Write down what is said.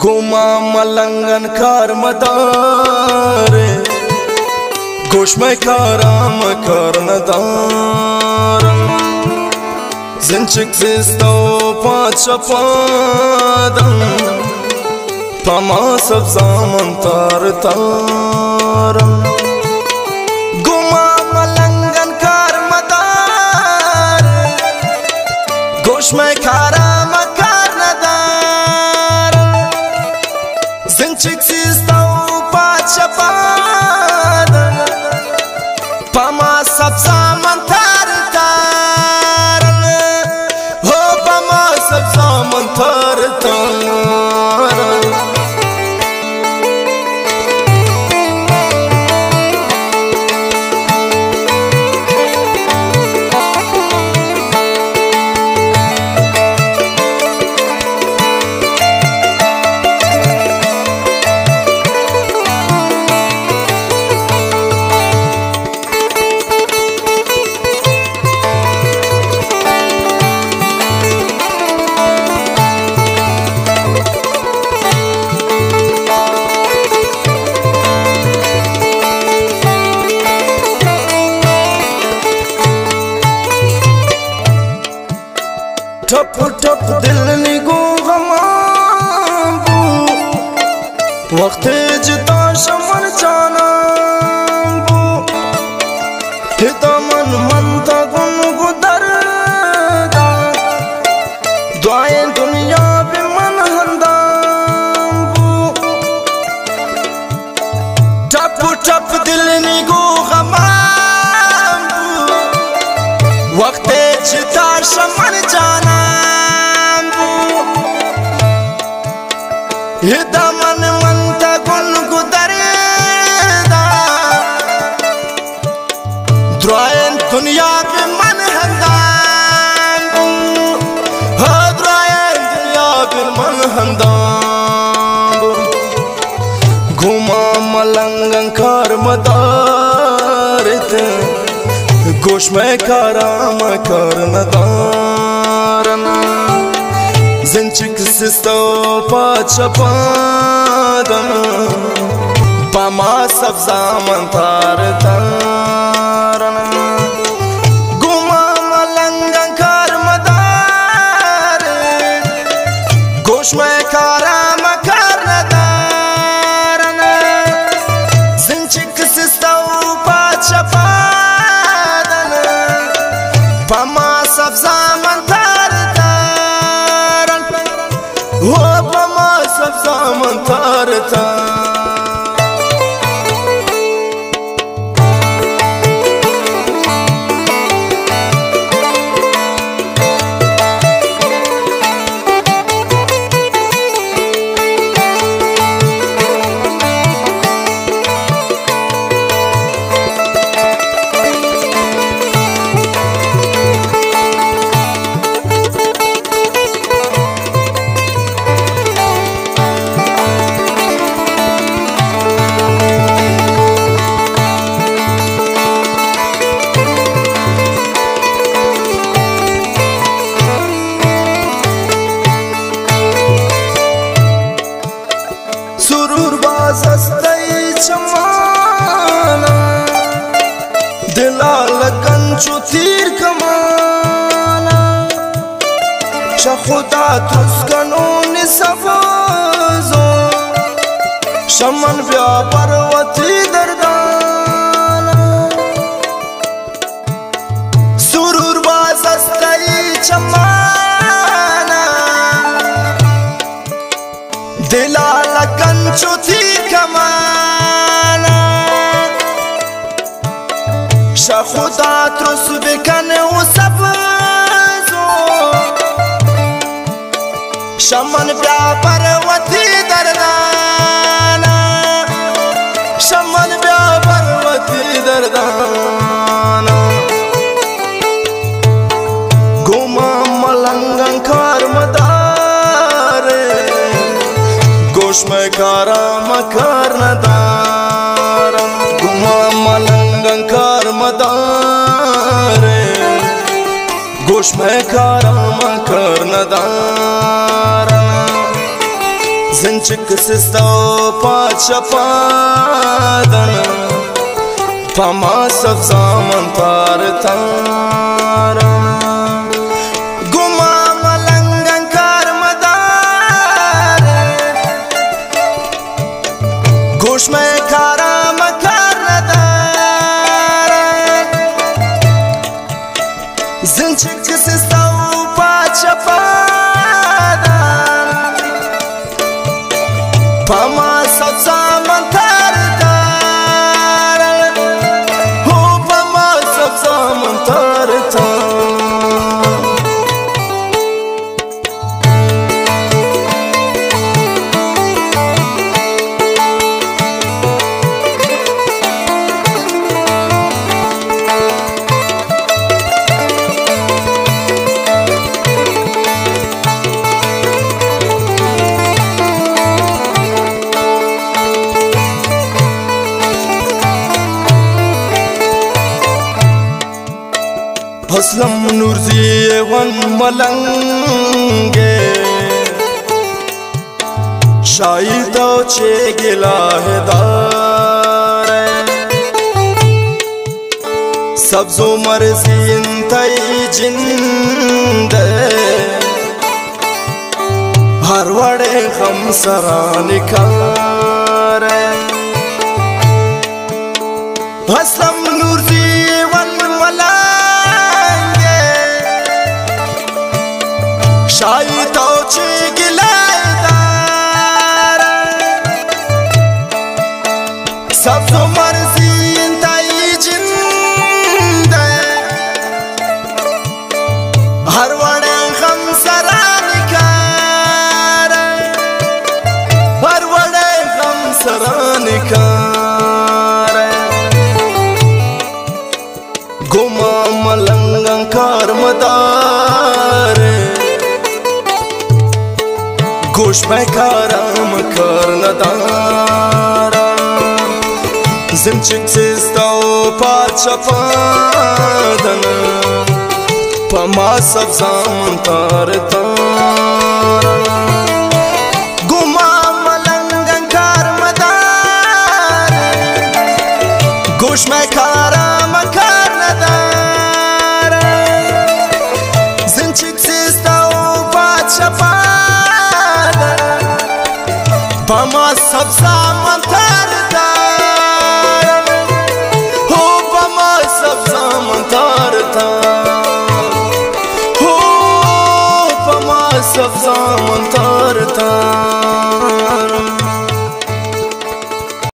گوں ما ملنگن کار مدار، گوش مئے کارا ما کار ندار۔ زنچک زیستہ و پاد چہ پادن، پہ ما سبزاں من تار تار۔ گوں ما ملنگن کار مدار، گوش مئے کارا ما کار ندار۔ زنچک زیستہ و پاد چہ پادن، پہ ما سبزاں من تار تار۔ ہو پہ ما سبزاں من تار تار۔ ٹپ ٹپ دل نی گوں غماں بو، وقتے جتا شمن جاناں بو۔ ہدا من منتگن گوں درداں، دعائیں دنیا بہ من ہنداں بو۔ ٹپ ٹپ دل نی گوں غماں بو، وقتے جتا شمن جاناں بو۔ ہدا من منتگن گوں درداں، درائیں دنیا بہ من ہنداں بو، ہو درائیں دنیا بہ من ہنداں بو۔ گوں ما ملنگن کار مدار ات، گوش مئے کارا ما کار ندار۔ زنچک سستو پاد چہ پادن، پہ ما سبزاں من تار تار۔ گوں ما ملنگن کار مدار، گوش مئے کارا ما کار ندار۔ زنچک سستو پاد چہ پادن، پہ ما سبزاں من تار تار۔ ہو پہ ما سبزاں من تار تار۔ سرور باز است تئی چمانا، دلا لگن چو تیر کمانا۔ چہ خدا ترس کنون سبزو، شمن بیا پر وتی دردانا۔ سرور باز است تئی چمانا، دلا لگن چو تیر کمانا۔ شہ خدا ترس بکن و سبزو، شمن بیا پر وتی دردانا، شمن بیا پر وتی دردانا۔ گوں ما ملنگاں کار مدار، گوش مئے کاراں ما کار ندار۔ گوں ما ملنگاں کار مدار، گوش مئے کاراں ما کار ندار۔ زنچک سستہ و پاچ پادن، پما سبزامن تار تارا. گما ملنگن کار مدار، گوش مئے کارا مکار ندار. زنچک سستہ و پاچ پادان، پما سبزامن تار تار، ہو پما سبزامن تار تار. اسلم نورزی ون ملنگ، شاہی تو چے گلہ دار. سبز و مرزی انتئی جند، ہر وڑے غم سران کار. اسلم نورزی ون ملنگ، شاہی تو چے گلہ دار. سبز و مرزی انتئی جند، ہر وڑیں غم سران کار، ہر وڑیں غم سران کار. گما ملنگاں کار مدار، گوش مئے کارا مکار ندار. زنچک سستہ و پاچ پادن، پما سبزامن تار تار. گما ملنگاں کار مدار، گوش مئے کارا مکار ندار. زنچک سستہ و پاچ پادن، پما سبزامن تار تار، ہو پما سبزامن تار تار، ہو پما سبزامن تار تار.